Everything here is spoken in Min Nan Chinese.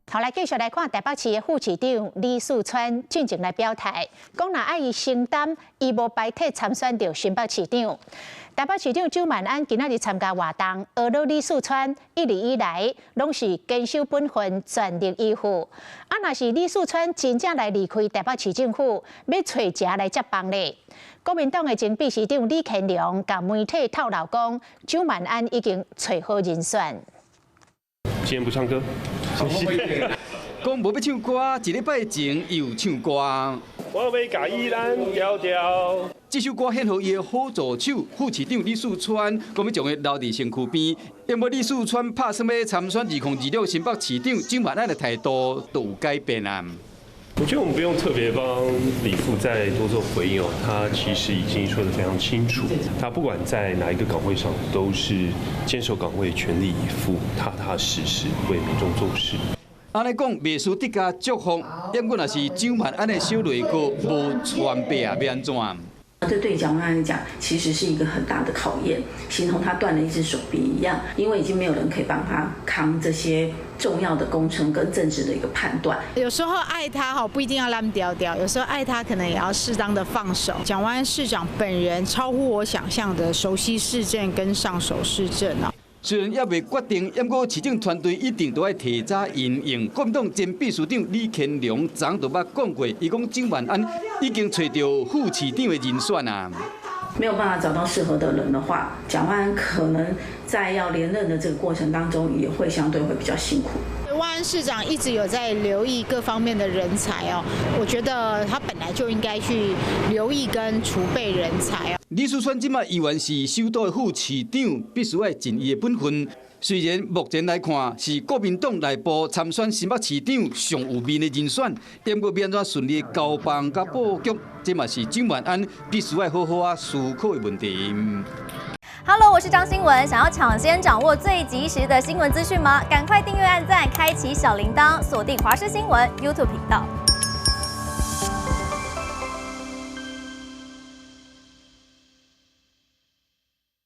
好，來繼續來看台北市的副市長李四川進前來表態，講若愛伊承擔，伊無排斥參選著新北市長。台北市長蔣萬安今仔日參加活動，呵咾李四川一直以來攏是堅守本分，全力以赴。啊，若是李四川真正來離開台北市政府，欲揣誰來接棒咧？國民黨的前秘書長李乾龍共媒體透露講，蔣萬安已經揣好人選。今天不唱歌。講無欲唱歌，一禮拜前又唱歌。我欲共伊藍調調。這首歌獻予伊的好助手副市長李四川，講欲將伊留佇身軀邊。因為李四川拍算欲參選2026新北市長，蔣萬安的態度都有改變啊。我覺得我們不用特別幫李副再多做回應哦，他其實已經說得非常清楚，他不管在哪一個崗位上，都是堅守崗位，全力以赴，踏踏實實為民眾做事。按呢講，袂輸得加祝福，不過若是蔣萬安的小內閣無傳白啊，欲按怎？這對蔣萬安來講，其實是一個很大的考驗，形同他斷了一隻手臂一樣，因為已經沒有人可以幫他扛這些重要的工程跟政治的一個判斷。有時候愛他哈，不一定要藍調調，有時候愛他可能也要適當的放手。蔣萬安市長本人超乎我想象的熟悉市政跟上手市政啊。雖然猶未決定，不過市政團隊一定都愛提早因應。國民黨前秘書長李乾龍昨就捌講過，伊講蔣萬安已經揣著副市長的人選啊。沒有辦法找到適合的人的話，蔣萬安可能在要連任的這個過程當中，也會相對會比較辛苦。萬安市長一直有在留意各方面的人才哦，我覺得他本來就應該去留意跟儲備人才哦。李四川這馬依然是首都的副市長，必須愛盡伊的本分。雖然目前來看是國民黨內部參選新北市長上有面的人選，不過欲按怎順利交棒佮布局，這嘛是蔣萬安必須愛好好仔思考的問題。 Hello，我是張新聞，想要搶先掌握最及時的新聞資訊嗎？趕快訂閱、按讚、開啟小鈴鐺，鎖定華視新聞 YouTube 頻道。